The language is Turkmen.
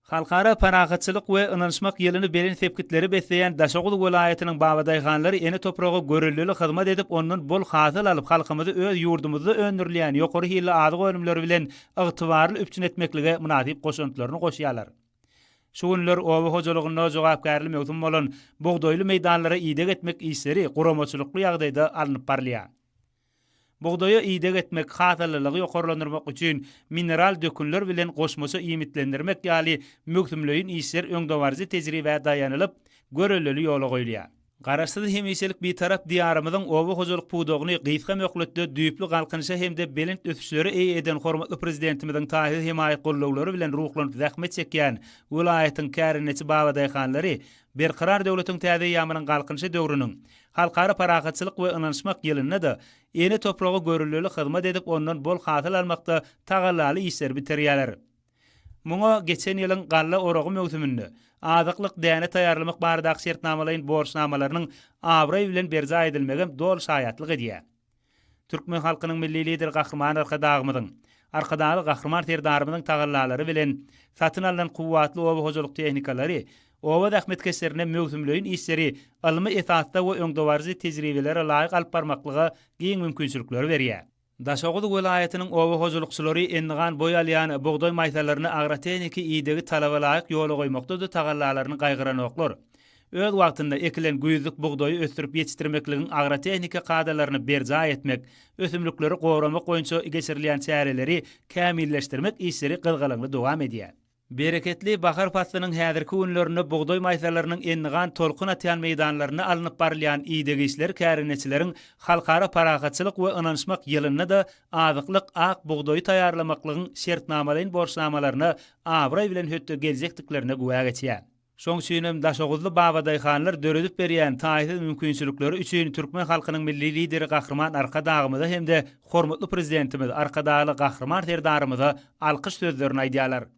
Halkara parahatçylyk we ynanyşmak ýylyny belent sepgitlere besleýän Daşoguz welaýatynyň babadaýhanlary ene topraga göreldeli hyzmat edip, ondan bol hasyl alyp, halkymyzy öz ýurdumyzda öndürilýän ýokary hilli azyk önümleri bilen ygtybarly üpjün etmeklige mynasyp goşantlaryny goşýarlar. Şu günler oba hojalygynda jogapkärli möwsüm bolan bugdaýly meýdanlara ideg etmek işleri guramaçylykly ýagdaýda alnyp barylýar. Bugdaýa ideg etmek, hasyllylygy ýokarlandyrmak üçin mineral dökünler bilen goşmaça iýmitlendirmek ýaly möwsümleýin işler öňdebaryjy tejribä daýanylyp, göreldeli ýola goýulýar. Garaşsyz hemişelik Bitarap Diýarymyzyň oba hojalyk pudagyny gysga möhletde düýpli galkynyşa hem-de belent ösüşlere eýe eden hormatly Prezidentimiziň taýsyz hemaýat-gollawlary bilen ruhlanyp zähmet çekýän welaýatyň kärendeçi babadaýhanlary Berkarar döwletiň täze eýýamynyň Galkynyşy döwrüniň Halkara parahatçylyk we ynanyşmak ýylynda-da ene topraga görüldeli hyzmat edip ondan bol hasyl almakda tagallaly işleri bitirýärler. Muňa geçen ýylyň galla oragy möwsüminde azyklyk däne taýýarlamak baradaky şertnamalaýyn borçnamalarynyň abraý bilen berjaý edilmegem doly şaýatlyk edýär. Türkmen halkynyň Milli Lideri Gahryman Arkadagymyzyň, Arkadagly Gahryman Serdarymyzyň tagallalary bilen satyn alnan kuwwatly oba hojalyk tehnikalary oba zähmetkeşlerine möwsümleýin işleri ylmy esasda we öňdebaryjy tejribelere laýyk alyp barmaklyga giň mümkinçilikleri berýär. Daşoguz welaýatynyň oba hojalykçylary endigan boý alýan bugdaý maýsalaryna agrotehniki idegi talaba laýyk ýola goýmakda-da tagallalaryny gaýgyranoklar. Öz wagtynda ekilen güýzlük bugdaýy ösdürip ýetişdirmekligiň agrotehniki kadalaryny berjaý etmek, ösümlikleri goramak boýunça geçirilýän çäreleri kämilleşdirmek işleri gyzgalaňly dowam edýär. Bereketli bahar paslynyň häzirki günlerinde bugdaý maýsalarynyň endigan tolkun atýan meýdanlarynda alnyp barylýan ideg işleri kärendeçileriň Halkara parahatçylyk we ynanyşmak ýylynda-da azyklyk ak bugdaýy taýýarlamaklygyň şertnamalaýyn borçnamalaryna abraý bilen hötde geljekdiklerine güwä geçýär. Şoň üçinem daşoguzly babadaýhanlar döredip berýän taýsyz mümkinçilikleri üçin türkmen halkynyň Milli Lideri Gahryman Arkadagymyza hem-de hormatly Prezidentimiz Arkadagly Gahryman Serdarymyza alkyş sözlerini aýdýarlar.